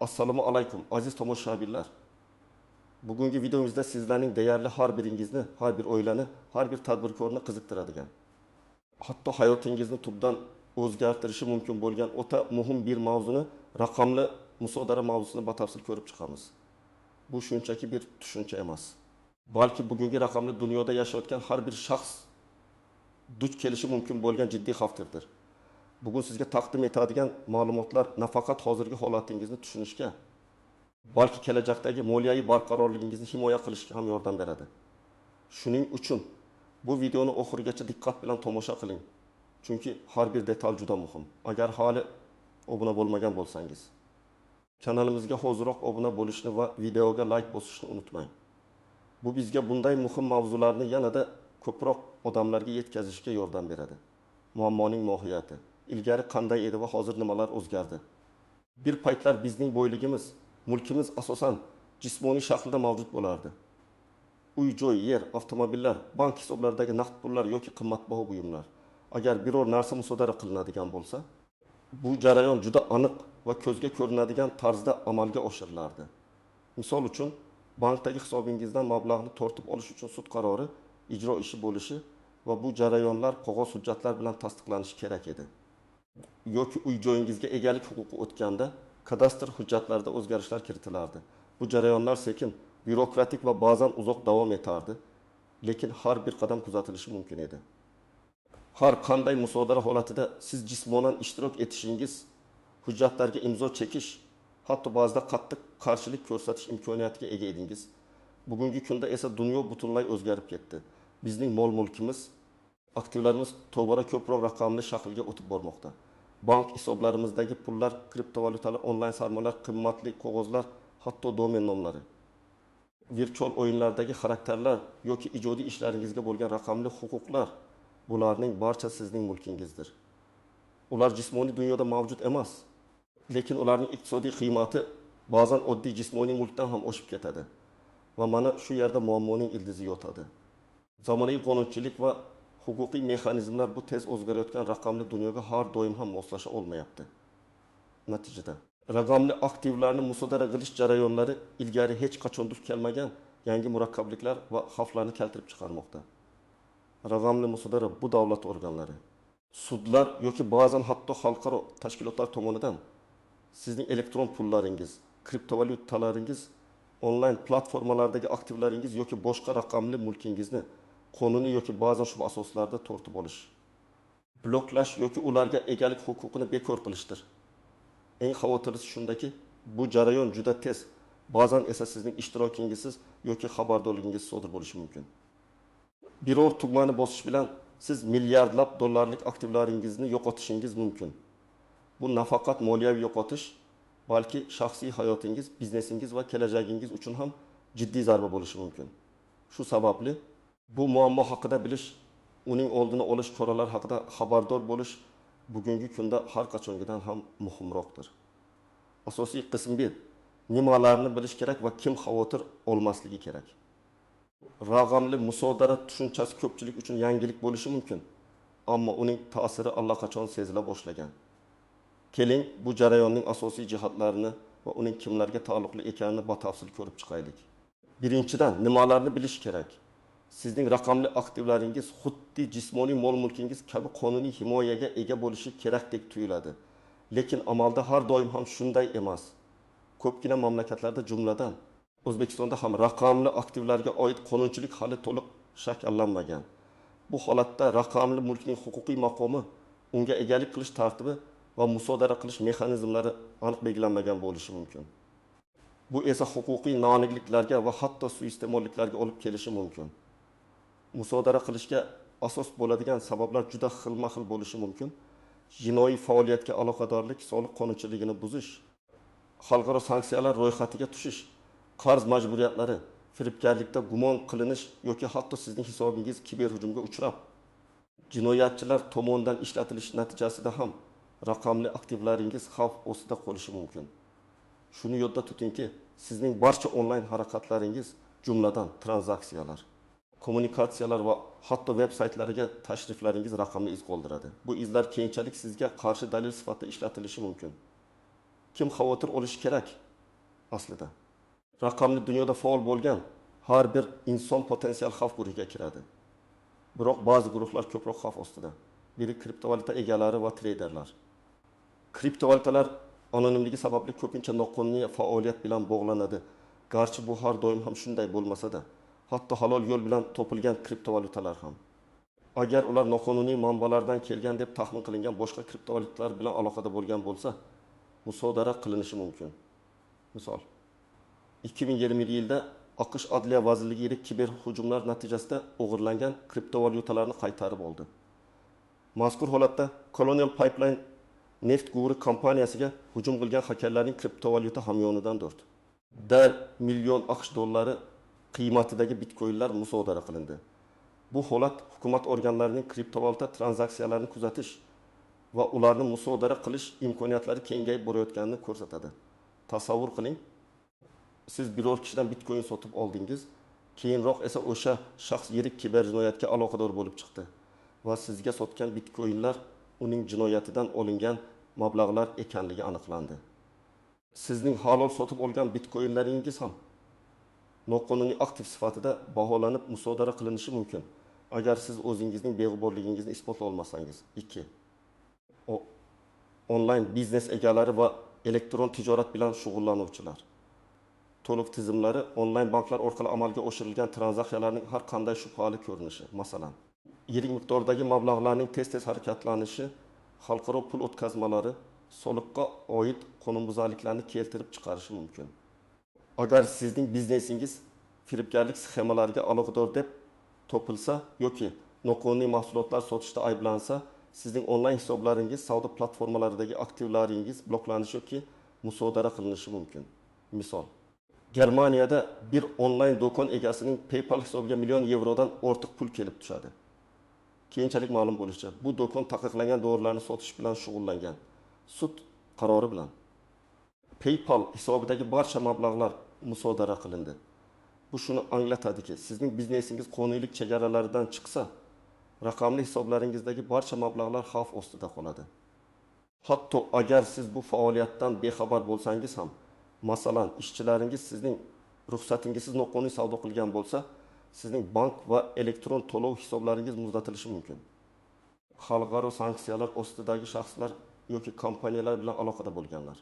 Assalomu alaykum aziz tomoshabinlar. Bugungi videomizda sizlarning deyarli har biringizni, har bir oilani, har bir tadbirkorni qiziqtiradigan, hatto hayotingizni tubdan o'zgartirishi mumkin bo'lgan o'ta muhim bir mavzuni, raqamli musodara mavzusini batafsil ko'rib chiqamiz. Bu shunchaki bir tushuncha emas, balki bugungi raqamli dunyoda yashayotgan har bir shaxs duch kelishi mumkin bo'lgan jiddiy xavfdir. Bugun sizga taqdim etadigan ma'lumotlar nafaqat hozirgi holatingizni tushunishga, balki kelajakdagi moliyaviy barqarorligingizni himoya qilishga ham yordam beradi. Shuning uchun bu videoni oxirigacha diqqat bilan tomosha qiling. Chunki har bir detal juda muhim. Agar hali obuna bo'lmagan bo'lsangiz, kanalimizga hoziroq obuna bo'lishni va videoga like bosishni unutmang. Bu bizga bunday muhim mavzularni yanada ko'proq odamlarga yetkazishga yordam beradi. Muammoning mohiyati, ilgari qanday edi va hozir nimalar o'zgardi? Bir paytlar bizning boyligimiz, mulkimiz asosan jismoniy shaklda mavjud bo'lardi. Uy, joy, yer, avtomobillar, bank hisoblaridagi naqd pullar yoki qimmatbaho buyumlar. Agar biror narsa musodara qilinadigan bo'lsa, bu jarayon juda aniq va ko'zga ko'rinadigan tarzda amalga oshirilardi. Misol uchun, bankdagi hisobingizdan mablag'ni tortib olish uchun sud qarori ijro ishi bo'lishi va bu jarayonlar qog'oz hujjatlar bilan tasdiqlanishi kerak edi. Yoki uy joyingizga egalik huquqi o'tganda kadastr hujjatlarida o'zgarishlar kiritilardi. Bu jarayonlar sekin, byurokratik va ba'zan uzoq davom etardi, lekin har bir qadam kuzatilishi mumkin edi. Har qanday musodara holatida siz jismonan ishtirok etishingiz, hujjatlarga imzo chekish, hatto ba'zida qattiq qarshilik ko'rsatish imkoniyatiga ega edingiz. Bugungi kunda esa dunyo butunlay o'zgarib ketdi. Bizning mol-mulkimiz, aktivlarimiz tobora ko'proq raqamli shaklga o'tib bormoqda. Bank hisoblarimizdagi pullar, kriptovalyutalar, onlayn sarmoyalar, qimmatli qog'ozlar, hatto domen nomlari, virtual o'yinlardagi xarakterlar yoki ijodiy ishlaringizga bo'lgan raqamli huquqlar, bularning barchasi sizning mulkingizdir. Ular jismoniy dunyoda mavjud emas, lekin ularning iqtisodiy qiymati ba'zan oddiy jismoniy mulkdan ham oshib ketadi. Va mana shu yerda muammoning ildizi yotadi. Zamonaviy qonunchilik va huquqiy mexanizmlar bu tez o'zgarayotgan raqamli dunyoga har doim ham moslasha olmayapti. Natijada raqamli aktivlarni musodara qilish jarayonlari ilgari hech qachon duch kelmagan yangi murakkabliklar va xavflarni keltirib chiqarmoqda. Raqamli musodara bu davlat organlari, sudlar yoki ba'zan hatto xalqaro tashkilotlar tomonidan sizning elektron pullaringiz, kriptovalyutalaringiz, onlayn platformalardagi aktivlaringiz yoki boshqa raqamli mulkingizni qonuniy yoki ba'zan shubha asoslarda tortib olish, bloklash yoki ularga egalik huquqini bekor qilishdir. Eng xavotirlisi shundaki, bu jarayon juda tez, ba'zan esa sizning ishtirokingizsiz yoki xabardorligingiz sodir bo'lishi mumkin. Biror tugmani bosish bilan siz milliardlab dollarlik aktivlaringizni yo'qotishingiz mumkin. Bu nafaqat moliyaviy yo'qotish, balki shaxsiy hayotingiz, biznesingiz va kelajagingiz uchun ham jiddiy zarba bo'lishi mumkin. Shu sababli bu muammo haqida bilish, uning oldini olish choralari haqida xabardor bo'lish bugungi kunda har qachongidan ham muhimroqdir. Asosiy qism 1. Nimalarni bilish kerak va kim xavotir olmasligi kerak? Raqamli musodara tushunchasi ko'pchilik uchun yangilik bo'lishi mumkin, ammo uning ta'siri allaqachon sezila boshlagan. Keling, bu jarayonning asosiy jihatlarini va uning kimlarga taalluqli ekanini batafsil ko'rib chiqaylik. Birinchidan, nimalarni bilish kerak? Sizning raqamli aktivlaringiz xuddi jismoniy mol-mulkingiz kabi qonuniy himoyaga ega bo'lishi kerakdek tuyuladi. Lekin amalda har doim ham shunday emas. Ko'pgina mamlakatlarda, jumladan O'zbekistonda ham raqamli aktivlarga oid qonunchilik hali to'liq shakllanmagan. Bu holatda raqamli mulkning huquqiy maqomi, unga egalik qilish tartibi va musodara qilish mexanizmlari aniq belgilanmagan bo'lishi mumkin. Bu esa huquqiy noaniqliklarga va hatto suiiste'molliklarga olib kelishi mumkin. Musodara qilishga asos bo'ladigan sabablar juda xilma-xil bo'lishi mumkin. Jinoiy faoliyatga aloqadorlik, soliq qonunchiligini buzish, xalqaro sanksiyalar ro'yxatiga tushish, qarz majburiyatlari, firibgarlikda gumon qilinish yoki hatto sizning hisobingiz kiberhujumga uchrab, jinoyatchilar tomonidan ishlatilishi natijasida ham raqamli aktivlaringiz xavf ostida qolishi mumkin. Shuni yodda tutingki, sizning barcha onlayn harakatlaringiz, jumladan tranzaksiyalar, kommunikatsiyalar va hatto veb saytlariga tashriflaringiz raqamli iz qoldiradi. Bu izlar keyinchalik sizga qarshi dalil sifatida ishlatilishi mumkin. Kim xavotir olishi kerak? Aslida, raqamli dunyoda faol bo'lgan har bir inson potensial xavf guruhiga kiradi. Biroq ba'zi guruhlar ko'proq xavf ostida. Biri kriptovalyuta egalari va treyderlar. Kriptovalyutalar anonimligi sababli ko'pincha noqonuniy faoliyat bilan bog'lanadi. Garchi bu har doim ham shunday bo'lmasa-da, hatto halol yo'l bilan topilgan kriptovalyutalar ham. Agar ular noqonuniy manbalardan kelgan deb taxmin qilingan boshqa kriptovalyutalar bilan aloqada bo'lgan bo'lsa, musodara qilinishi mumkin. Misol, 2020-yilda AQSh Adliya vazirligi yirik kiber hujumlar natijasida o'g'irlangan kriptovalyutalarni qaytarib oldi. Mazkur holatda Colonial Pipeline neft quvuri kompaniyasiga hujum qilgan xakerlarning kriptovalyuta hamyonidan 4 million AQSh dollari qiymatidagi bitcoinlar musodara qilindi. Bu holat hukumat organlarining kriptovalyuta tranzaksiyalarini kuzatish va ularni musodara qilish imkoniyatlari kengayib borayotganini ko'rsatadi. Tasavvur qiling, siz biror kishidan bitcoin sotib oldingiz, keyinroq esa o'sha shaxs yirik kiber jinoyatga aloqador bo'lib chiqdi va sizga sotgan bitcoinlar uning jinoyatidan olingan mablag'lar ekanligi aniqlandi. Sizning halol sotib olgan bitcoinlaringiz ham noqonuniy aktiv sifatida baholanib musodara qilinishi mumkin, agar siz o'zingizning beg'uborligingizni isbotlay olmasangiz. 2. Onlayn biznes egalari va elektron tijorat bilan shug'ullanuvchilar. To'lov tizimlari onlayn banklar orqali amalga oshirilgan tranzaksiyalarning har qanday shubhali ko'rinishi, masalan, yirik miqdordagi mablag'larning tez-tez harakatlanishi, xalqaro pul o'tkazmalari, soliqqa oid qonunbuzarliklarni keltirib chiqarishi mumkin. Agar sizning biznesingiz firibgarlik sxemalariga aloqador deb topilsa yoki noqonuniy mahsulotlar sotishda ayblansa, sizning onlayn hisoblaringiz, savdo platformalaridagi aktivlaringiz bloklanishi yoki musodara qilinishi mumkin. Misol, Germaniyada bir onlayn do'kon egasining PayPal hisobiga million yevrodan ortiq pul kelib tushadi. Keyinchalik ma'lum bo'lishicha, bu do'kon taqiqlangan dorilarni sotish bilan shug'ullangan. Sud qarori bilan PayPal hisobidagi barcha mablag'lar musodara qilindi. Bu shuni anglatadiki, sizning biznesingiz qonuniylik chegaralaridan chiqsa, raqamli hisoblaringizdagi barcha mablag'lar xavf ostida qoladi. Hatto agar siz bu faoliyatdan bexabar bo'lsangiz ham, masalan, ishchilaringiz sizning ruxsatingizsiz noqonuniy savdo qilgan bo'lsa, sizning bank va elektron to'lov hisoblaringiz muzlatilishi mumkin. Xalqaro sanksiyalar ostidagi shaxslar yoki kompaniyalar bilan aloqada bo'lganlar.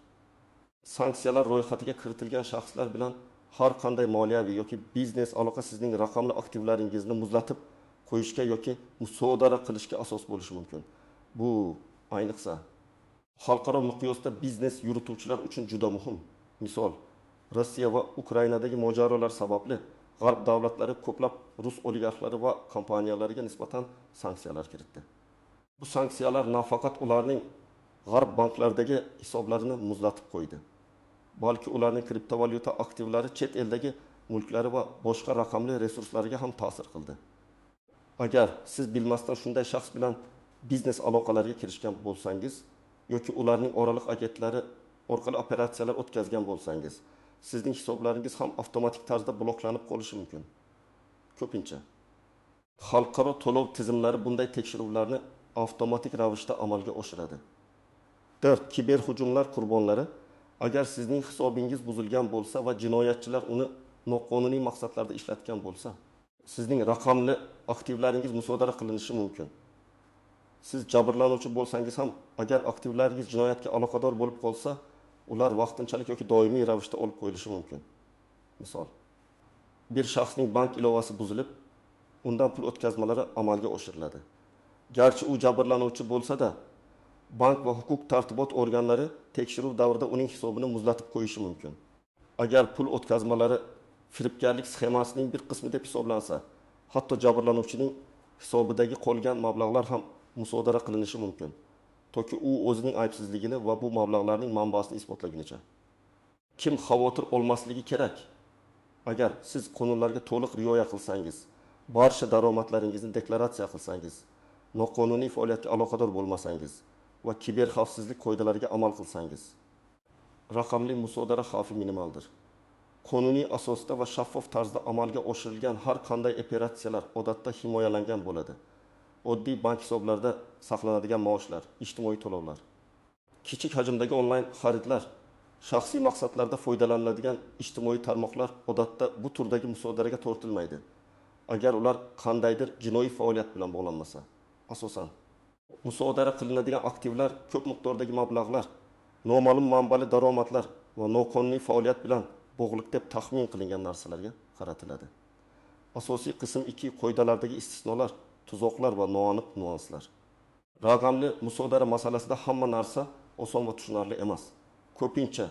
Sanksiyalar ro'yxatiga kiritilgan shaxslar bilan har qanday moliyaviy yoki biznes aloqa sizning raqamli aktivlaringizni muzlatib qo'yishga yoki musodara qilishga asos bo'lishi mumkin. Bu ayniqsa xalqaro miqyosda biznes yurituvchilar uchun juda muhim. Misol, Rossiya va Ukrainadagi mojarolar sababli G'arb davlatlari ko'plab rus oligarxlari va kompaniyalariga nisbatan sanksiyalar kiritdi. Bu sanksiyalar nafaqat ularning G'arb banklaridagi hisoblarini muzlatib qo'ydi, balki ularning kriptovalyuta aktivlari, chet eldagi mulklari va boshqa raqamli resurslariga ham ta'sir qildi. Agar siz bilmasdan shunday shaxs bilan biznes aloqalariga kirishgan bo'lsangiz yoki ularning oraliq agentlari orqali operatsiyalar o'tkazgan bo'lsangiz, sizning hisoblaringiz ham avtomatik tarzda bloklanib qolishi mumkin. Ko'pincha xalqaro to'lov tizimlari bunday tekshiruvlarni avtomatik ravishda amalga oshiradi. 4. Kiber hujumlar qurbonlari. Agar sizning hisobingiz buzilgan bo'lsa va jinoyatchilar uni noqonuniy maqsadlarda ishlatgan bo'lsa, sizning raqamli aktivlaringiz musodara qilinishi mumkin. Siz jabrlanuvchi bo'lsangiz ham, agar aktivlaringiz jinoyatga aloqador bo'lib qolsa, ular vaqtinchalik yoki doimiy ravishda olib qo'yilishi mumkin. Misol, bir shaxsning bank ilovasi buzilib, undan pul o'tkazmalari amalga oshiriladi. Garchi u jabrlanuvchi bo'lsa-da, bank va huquq tartibot organlari tekshiruv davrida uning hisobini muzlatib qo'yishi mumkin. Agar pul o'tkazmalari firibgarlik sxemasining bir qismi deb hisoblansa, hatto jabrlanuvchining hisobidagi qolgan mablag'lar ham musodara qilinishi mumkin, toki u o'zining aybsizligini va bu mablag'larning manbasini isbotlagunicha. Kim xavotir olmasligi kerak? Agar siz qonunlarga to'liq rioya qilsangiz, barcha daromadlaringizni deklaratsiya qilsangiz, noqonuniy faoliyatga aloqador bo'lmasangiz va kiber xavfsizlik qoidalariga amal qilsangiz, raqamli musodara xavfi minimaldir. Qonuniy asosda va shaffof tarzda amalga oshirilgan har qanday operatsiyalar odatda himoyalangan bo'ladi. Oddiy bank hisoblarida saqlanadigan maoshlar, ijtimoiy to'lovlar, kichik hajmdagi onlayn xaridlar Shaxsiy maqsadlarda foydalaniladigan ijtimoiy tarmoqlar odatda bu turdagi musodaraga tortilmaydi, agar ular qandaydir jinoiy faoliyat bilan bog'lanmasa. Asosan, musodara qilinadigan aktivlar ko'p miqdordagi mablag'lar, noma'lum manbali daromadlar va noqonuniy faoliyat bilan bog'liq deb taxmin qilingan narsalarga qaratiladi. Asosiy qism 2 qoidalardagi istisnolar, tuzoqlar va noaniq nyuanslar. Raqamli musodara masalasida hamma narsa oson va tushunarli emas. Ko'pincha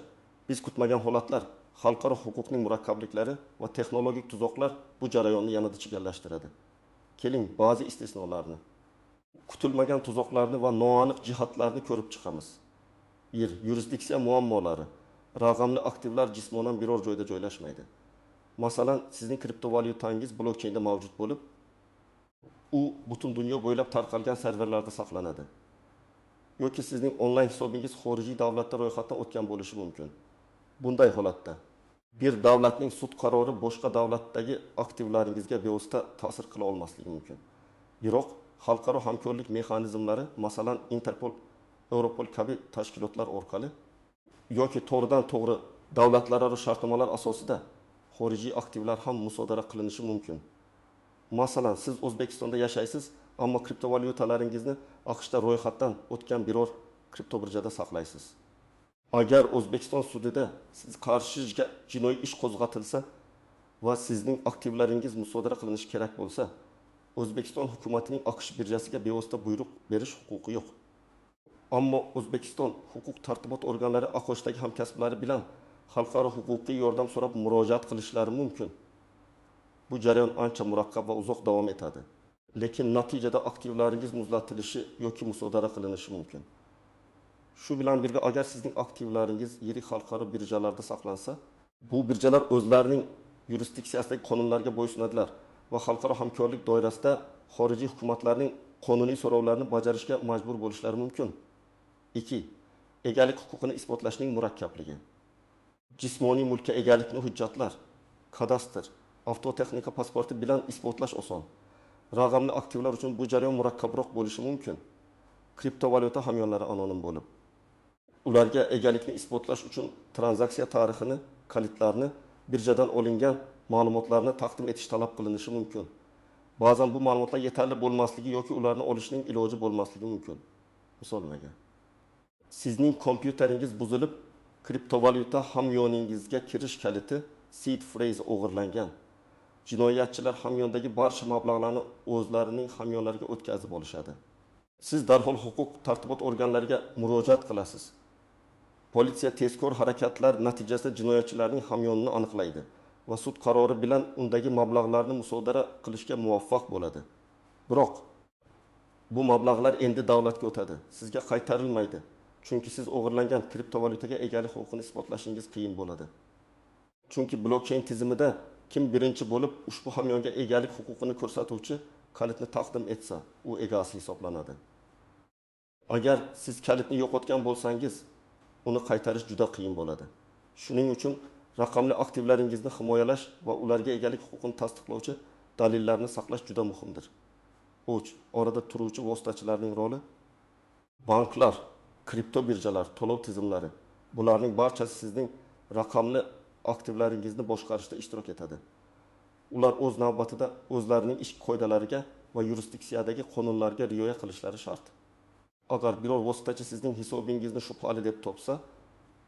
biz kutmagan holatlar, xalqaro huquqning murakkabliklari va texnologik tuzoqlar bu jarayonni yanada chigallashtiradi. Keling, ba'zi istisnolarni, kutilmagan tuzoqlarni va noaniq jihatlarni ko'rib chiqamiz. 1. Yurisdiksiya muammolari. Raqamli aktivlar jismonan biror joyda joylashmaydi. Masalan, sizning kriptovalyutangiz blokchainda mavjud bo'lib, u butun dunyo bo'ylab tarqalgan serverlarda saqlanadi. Yoki sizning onlayn hisobingiz xorijiy davlatda ro'yxatdan o'tgan bo'lishi mumkin. Bunday holatda bir davlatning sud qarori boshqa davlatdagi aktivlaringizga bevosita ta'sir qila olmasligi mumkin. Biroq xalqaro hamkorlik mexanizmlari, masalan, Interpol, Europol kabi tashkilotlar orqali yoki to'g'ridan to'g'ri davlatlararo shartnomalar asosida xorijiy aktivlar ham musodara qilinishi mumkin. Masalan, siz O'zbekistonda yashaysiz, ammo kriptovalyutalaringizni AQShda ro'yxatdan o'tgan biror kriptobirjada saqlaysiz. Agar O'zbekiston sudida siz qarshi jinoiy ish qo'zg'atilsa va sizning aktivlaringiz musodara qilinishi kerak bo'lsa, O'zbekiston hukumatining AQSh birjasiga bevosita buyruq berish huquqi yo'q. Ammo O'zbekiston huquq tartibot organlari AQShdagi hamkasblari bilan xalqaro huquqiy yordam so'rab murojaat qilishlari mumkin. Bu jarayon ancha murakkab va uzoq davom etadi. Lekin natijada aktivlaringiz muzlatilishi yoki musodara qilinishi mumkin. Shu bilan birga, agar sizning aktivlaringiz yirik xalqaro birjalarda saqlansa, bu birjalar o'zlarining yurisdiksiyasidan qonunlarga bo'ysunadilar va xalqaro hamkorlik doirasida xorijiy hukumatlarning qonuniy so'rovlarini bajarishga majbur bo'lishlari mumkin. 2. Egalik huquqini isbotlashning murakkabligi. Jismoniy mulkka egalikni hujjatlar, kadastr, avtotexnika pasporti bilan isbotlash oson. Raqamli aktivlar uchun bu jarayon murakkabroq bo'lishi mumkin. Kriptovalyuta hamyonlari anonim bo'lib, ularga egalikni isbotlash uchun tranzaksiya tarixini, kalitlarni, birjadan olingan ma'lumotlarni taqdim etish talab qilinishi mumkin. Ba'zan bu ma'lumotlar yetarli bo'lmasligi yoki ularni olishning iloji bo'lmasligi mumkin. Misolga, sizning kompyuteringiz buzilib, kriptovalyuta hamyoningizga kirish kaliti seed phrase o'g'irlangan. Jinoyatchilar hamyondagi barcha mablag'larni o'zlarining hamyonlariga o'tkazib olishadi. Siz darhol huquq tartibot organlariga murojaat qilasiz. Politsiya tezkor harakatlar natijasida jinoyatchilarning hamyonini aniqlaydi va sud qarori bilan undagi mablag'larni musodara qilishga muvaffaq bo'ladi. Biroq bu mablag'lar endi davlatga o'tadi, sizga qaytarilmaydi. Chunki siz o'g'irlangan kriptovalyutaga egalik huquqini isbotlashingiz qiyin bo'ladi. Chunki blokchain tizimida kim birinchi bo'lib ushbu hamyonga egalik huquqini ko'rsatuvchi kalitni taqdim etsa, u egasi hisoblanadi. Agar siz kalitni yo'qotgan bo'lsangiz, uni qaytarish juda qiyin bo'ladi. Shuning uchun raqamli aktivlaringizni himoyalash va ularga egalik huquqini tasdiqlovchi dalillarni saqlash juda muhimdir. 3. Orada turuvchi vositachilarning roli. Banklar, kripto birjalar, to'lov tizimlari, bularning barchasi sizning raqamli aktivlaringizni boshqarishda ishtirok etadi. Ular o'z navbatida o'zlarining ish qoidalariga va yurisdiksiyadagi qonunlarga rioya qilishlari shart. Agar biror vositachi sizning hisobingizni shubhali deb topsa,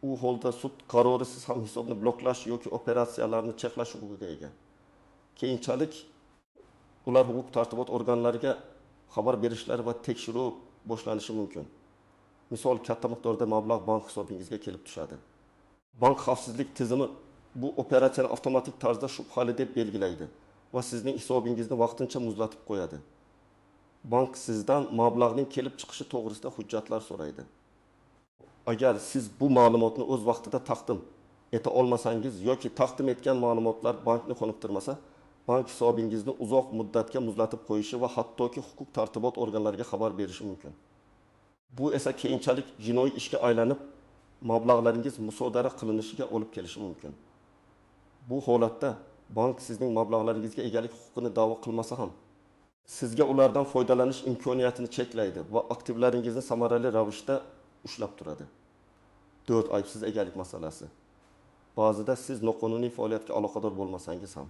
u holda sud qarorisiz ham hisobni bloklash yoki operatsiyalarni cheklash huquqiga ega. Keyinchalik ular huquq tartibot organlariga xabar berishlari va tekshiruv boshlanishi mumkin. Misol, katta miqdorda mablag' bank hisobingizga kelib tushadi. Bank xavfsizlik tizimi bu operatsiyani avtomatik tarzda shubhali deb belgilaydi va sizning hisobingizni vaqtincha muzlatib qo'yadi. Bank sizdan mablag'ning kelib chiqishi to'g'risida hujjatlar so'raydi. Agar siz bu ma'lumotni o'z vaqtida taqdim eta olmasangiz yoki taqdim etgan ma'lumotlar bankni qoniqtirmasa, bank hisobingizni uzoq muddatga muzlatib qo'yishi va hattoki huquq tartibot organlariga xabar berishi mumkin. Bu esa keyinchalik jinoiy ishga aylanib, mablag'laringiz musodara qilinishiga olib kelishi mumkin. Bu holatda bank sizning mablag'laringizga egalik huquqini da'vo qilmasa ham, sizga ulardan foydalanish imkoniyatini cheklaydi va aktivlaringizni samarali ravishda ushlab turadi. 4. Aybsiz egalik masalasi. Ba'zida siz noqonuniy faoliyatga aloqador bo'lmasangiz ham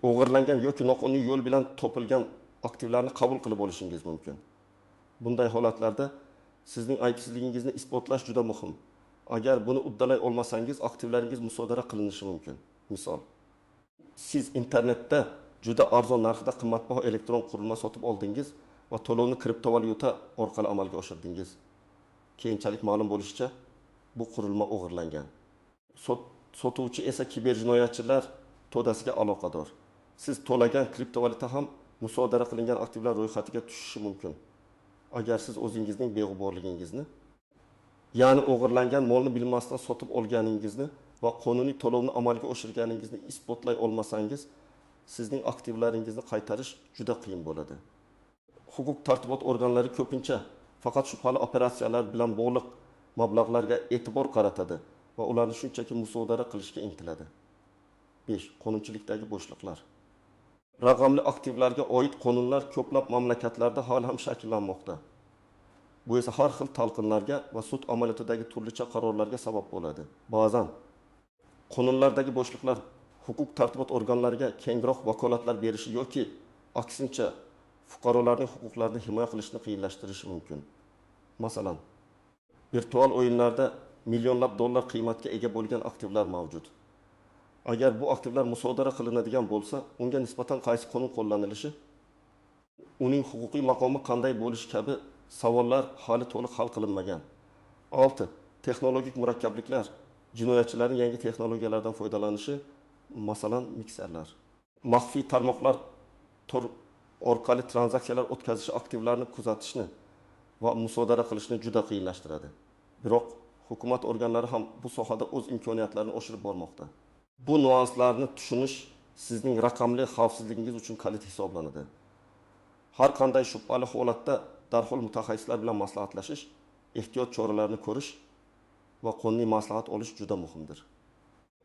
o'g'irlangan yoki noqonuniy yo'l bilan topilgan aktivlarni qabul qilib olishingiz mumkin. Bunday holatlarda sizning aybsizligingizni isbotlash juda muhim. Agar buni uddalay olmasangiz, aktivlaringiz musodara qilinishi mumkin. Misol, siz internetda juda arzon narxda qimmatbaho elektron qurilma sotib oldingiz va to'lovni kriptovalyuta orqali amalga oshirdingiz. Keyinchalik ma'lum bo'lishicha, bu qurilma o'g'irlangan. Sotuvchi esa kiberjinoyatchilar to'dasiga aloqador. Siz to'lagan kriptovalyuta ham musodara qilingan aktivlar ro'yxatiga tushishi mumkin. Agar siz o'zingizning beg'uborligingizni, ya'ni o'g'irlangan molni bilmasdan sotib olganingizni va qonuniy to'lovni amalga oshirganingizni isbotlay olmasangiz, sizning aktivlaringizni qaytarish juda qiyin bo'ladi. Huquq tartibot organlari ko'pincha faqat shubhali operatsiyalar bilan bog'liq mablag'larga e'tibor qaratadi va ularni shunchaki musodara qilishga intiladi. 5. Qonunchilikdagi bo'shliqlar. Raqamli aktivlarga oid qonunlar ko'plab mamlakatlarda hali ham shakllanmoqda. Bu esa har xil talqinlarga va sud amaliyotidagi turlicha qarorlarga sabab bo'ladi. Ba'zan qonunlardagi bo'shliqlar huquq tartibot organlariga kengroq vakolatlar berishi yoki aksincha fuqarolarning huquqlarini himoya qilishni qiyinlashtirishi mumkin. Masalan, virtual o'yinlarda millionlab dollar qiymatga ega bo'lgan aktivlar mavjud. Agar bu aktivlar musodara qilinadigan bo'lsa, unga nisbatan qaysi qonun qo'llanilishi, uning huquqiy maqomi qanday bo'lishi kabi savollar hali to'liq hal qilinmagan. 6. Texnologik murakkabliklar. Jinoyatchilarning yangi texnologiyalardan foydalanishi, masalan, mikserlar. Maxfiy tarmoqlar orqali tranzaksiyalar o'tkazishi aktivlarni kuzatishni va musodara qilishni juda qiyinlashtiradi. Biroq hukumat organlari ham bu sohada o'z imkoniyatlarini oshirib bormoqda. Bu nüanslarni tushunish sizning raqamli xavfsizligingiz uchun kalit hisoblanadi. Har qanday shubhali holatda darhol mutaxassislar bilan maslahatlashish, ehtiyot choralarini ko'rish va qonuniy maslahat olish juda muhimdir.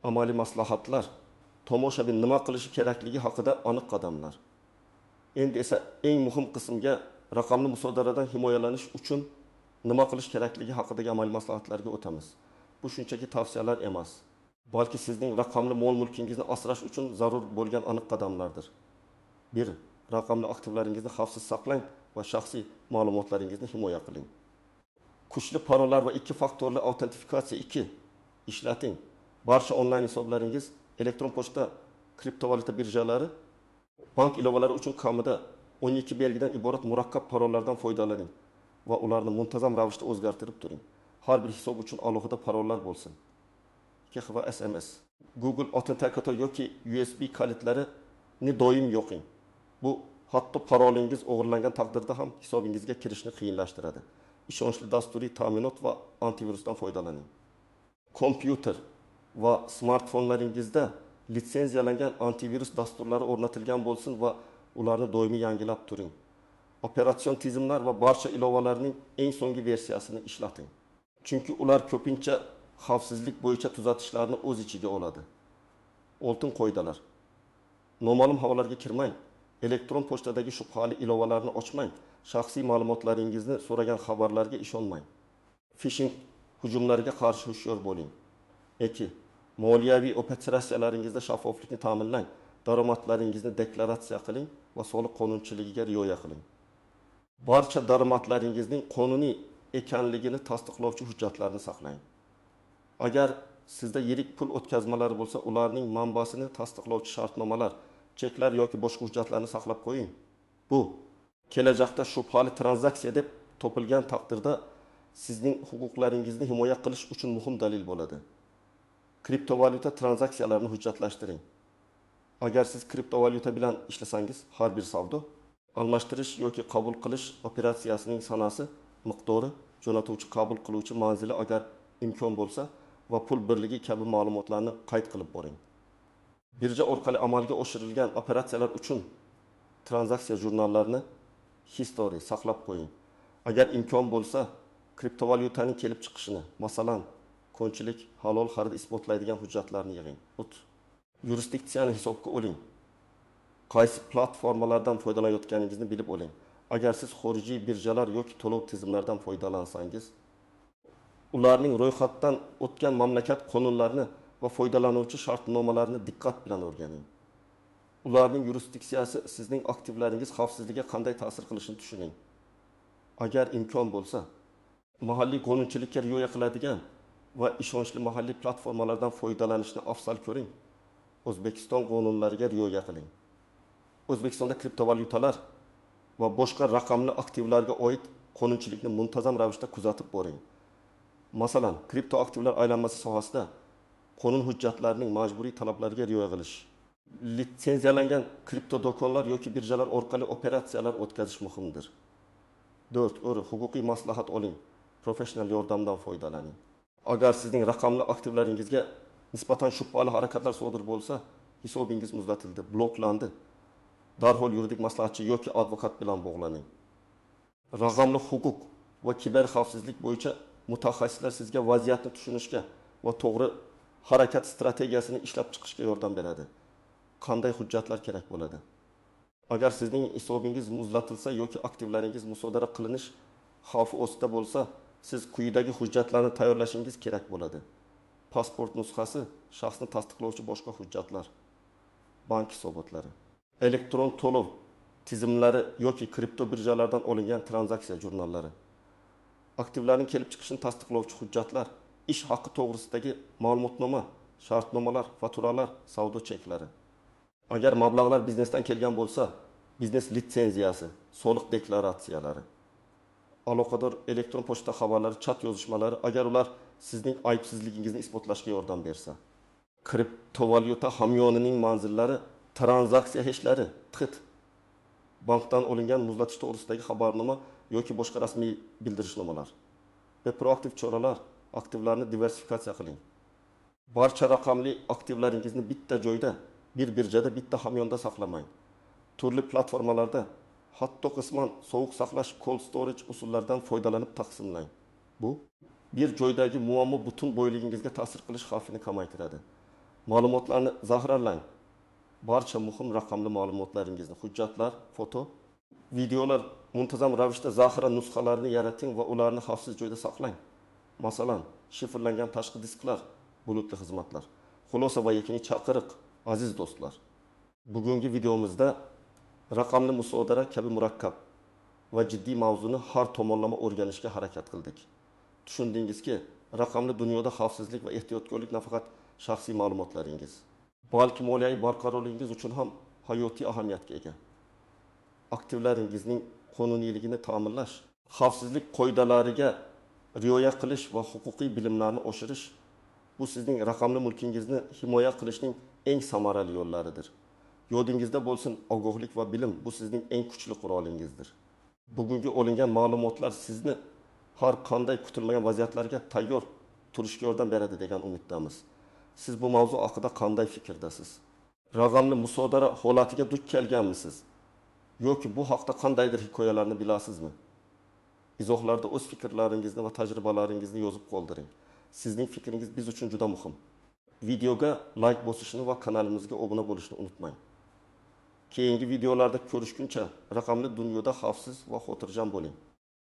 Amaliy maslahatlar, tomoshabin nima qilishi kerakligi haqida aniq qadamlar. Endi esa eng muhim qismga, raqamli musodaradan himoyalanish uchun nima qilish kerakligi haqidagi amaliy maslahatlarga o'tamiz. Bu shunchaki tavsiyalar emas, balki sizning raqamli mol-mulkingizni asrash uchun zarur bo'lgan aniq qadamlardir. 1. Raqamli aktivlaringizni xavfsiz saqlang va shaxsiy ma'lumotlaringizni himoya qiling. Kuchli parollar va 2 faktorli autentifikatsiya 2 ishlating. Barcha onlayn hisoblaringiz, elektron pochta, kriptovalyuta birjalari, bank ilovalari uchun kamida 12 belgidan iborat murakkab parollardan foydalaning va ularni muntazam ravishda o'zgartirib turing. Har bir hisob uchun alohida parollar bo'lsin. 2 va SMS. Google Authenticator yoki USB kalitlarini doim yoqing. Bu hatto parolingiz o'g'irlangan taqdirda ham hisobingizga kirishni qiyinlashtiradi. Ishonchli dasturiy ta'minot va antivirusdan foydalaning. Kompyuter va smartfonlaringizda litsenziyalangan antivirus dasturlari o'rnatilgan bo'lsin va ularni doimiy yangilab turing. Operatsion tizimlar va barcha ilovalarning eng so'nggi versiyasini ishlating. Chunki ular ko'pincha xavfsizlik bo'yicha tuzatishlarni o'z ichiga oladi. Oltin qoidalar. Noma'lum havolarga kirmang. Elektron pochtadagi shubhali ilovalarni ochmang. Shaxsiy ma'lumotlaringizni so'ragan xabarlarga ishonmang. Phishing hujumlariga qarshi hushyor bo'ling. 2. Moliyaviy operatsiyalaringizda shaffoflikni ta'minlang. Daromadlaringizni deklaratsiya qiling va soliq qonunchiligiga rioya qiling. Barcha daromadlaringizning qonuniy ekanligini tasdiqlovchi hujjatlarni saqlang. Agar sizda yirik pul o'tkazmalari bo'lsa, ularning manbasini tasdiqlovchi shartnomalar, cheklar yoki boshqa hujjatlarni saqlab qo'ying. Bu kelajakda shubhali tranzaksiya deb topilgan taqdirda sizning huquqlaringizni himoya qilish uchun muhim dalil bo'ladi. Kriptovalyuta tranzaksiyalarini hujjatlashtiring. Agar siz kriptovalyuta bilan ishlasangiz, har bir savdo, almashtirish yoki qabul qilish operatsiyasining sanasi, miqdori, jo'natuvchi, qabul qiluvchi manzili agar imkon bo'lsa va pul birligi kabi ma'lumotlarni qayd qilib boring. Birja orqali amalga oshirilgan operatsiyalar uchun tranzaksiya jurnallarini history saqlab qo'ying. Agar imkon bo'lsa, kriptovalyutaning kelib chiqishini, masalan, konchilik, halol xarid isbotlaydigan hujjatlarni yig'ing. Yurisdiksiyani hisobga oling. Qaysi platformalardan foydalanayotganingizni bilib oling. Agar siz xorijiy birjalar yoki to'lov tizimlaridan foydalansangiz, Ularning ro'yxatdan o'tgan mamlakat qonunlarini va foydalanuvchi shartnomalarini diqqat bilan o'rganing. Ularning yurisdiksiyasi sizning aktivlaringiz xavfsizligiga qanday ta'sir qilishini tushuning. Agar imkon bo'lsa, mahalliy qonunchilikka rioya qiladigan va ishonchli mahalliy platformalardan foydalanishni afzal ko'ring. O'zbekiston qonunlariga rioya qiling. O'zbekistonda kriptovalyutalar va boshqa raqamli aktivlarga oid qonunchilikni muntazam ravishda kuzatib boring. Masalan, kripto aktivlar aylanmasi sohasida qonun hujjatlarining majburiy talablariga rioya qilish, litsenziyalangan kripto do'konlar yoki birjalar orqali operatsiyalar o'tkazish muhimdir. 4. Huquqiy maslahat oling, professional yordamdan foydalaning. Agar sizning raqamli aktivlaringizga nisbatan shubhali harakatlar sodir bo'lsa, hisobingiz muzlatildi, bloklandi. Darhol yuridik maslahatchi yoki advokat bilan bog'laning. Raqamli huquq va kiber xavfsizlik bo'yicha mutaxassislar sizga vaziyatni tushunishga va to'g'ri harakat strategiyasini ishlab chiqishga yordam beradi. Qanday hujjatlar kerak bo'ladi? Agar sizning hisobingiz muzlatilsa yoki aktivlaringiz musodara qilinish xavfi ostida bo'lsa, siz quyidagi hujjatlarni tayyorlashingiz kerak bo'ladi. Pasport nusxasi, shaxsni tasdiqlovchi boshqa hujjatlar, bank hisobotlari, elektron to'lov tizimlari yoki kripto birjalardan olingan tranzaksiya jurnallari, aktivlarning kelib chiqishini tasdiqlovchi hujjatlar, ish haqi to'g'risidagi ma'lumotnoma, shartnomalar, faturalar, savdo cheklari. Agar mablag'lar biznesdan kelgan bo'lsa, biznes litsenziyasi, soliq deklaratsiyalari, aloqador elektron pochta xabarlari, chat yozishmalari, agar ular sizning aybsizligingizni isbotlashga yordam bersa. Kriptovalyuta hamyonining manzillari, tranzaksiya heshlari, TXT, bankdan olingan muzlatish to'g'risidagi xabarnoma yoki boshqa rasmiy bildirishnomalar. Va proaktiv choralar, aktivlarni diversifikatsiya qiling. Barcha raqamli aktivlaringizni bitta joyda, bir birjada, bitta hamyonda saqlamang. Turli platformalarda, hatto qisman sovuq saqlash cold storage usullaridan foydalanib taqsimlang. Bu bir joydagi muammo butun boyligingizga ta'sir qilish xavfini kamaytiradi. Ma'lumotlarni zaxiralang. Barcha muhim raqamli ma'lumotlaringizni, hujjatlar, foto, videolar muntazam ravishda zaxira nusxalarini yarating va ularni xavfsiz joyda saqlang. Masalan, shifrlangan tashqi disklar, bulutli xizmatlar. Xulosa va yakuniy chaqiriq, aziz do'stlar. Bugungi videomizda raqamli musodara kabi murakkab va jiddiy mavzuni har tomonlama o'rganishga harakat qildik. Tushundingizki, raqamli dunyoda xavfsizlik va ehtiyotkorlik nafaqat shaxsiy ma'lumotlaringiz, balki moliyaviy barqarorligingiz uchun ham hayotiy ahamiyatga ega. Aktivlaringizning qonuniyligini ta'minlash, xavfsizlik qoidalariga rioya qilish va huquqiy bilimlarni oshirish bu sizning raqamli mulkingizni himoya qilishning eng samarali yo'llaridir. Yodingizda bo'lsin, ogohlik va bilim bu sizning eng kuchli qurolingizdir. Bugungi olingan ma'lumotlar sizni har qanday kutilmagan vaziyatlarga tayyor turishga yordam beradi degan umiddamiz. Siz bu mavzu haqida qanday fikrdasiz? Raqamli musodara holatiga duch kelganmisiz? Yoki bu haqda qandaydir hikoyalarni bilasizmi? Izohlarda o'z fikrlaringizni va tajribalaringizni yozib qoldiring. Sizning fikringiz biz uchun juda muhim. Videoga like bosishni va kanalimizga obuna bo'lishni unutmang. Keyingi videolarda ko'rishguncha raqamli dunyoda xavfsiz va xotirjam bo'ling.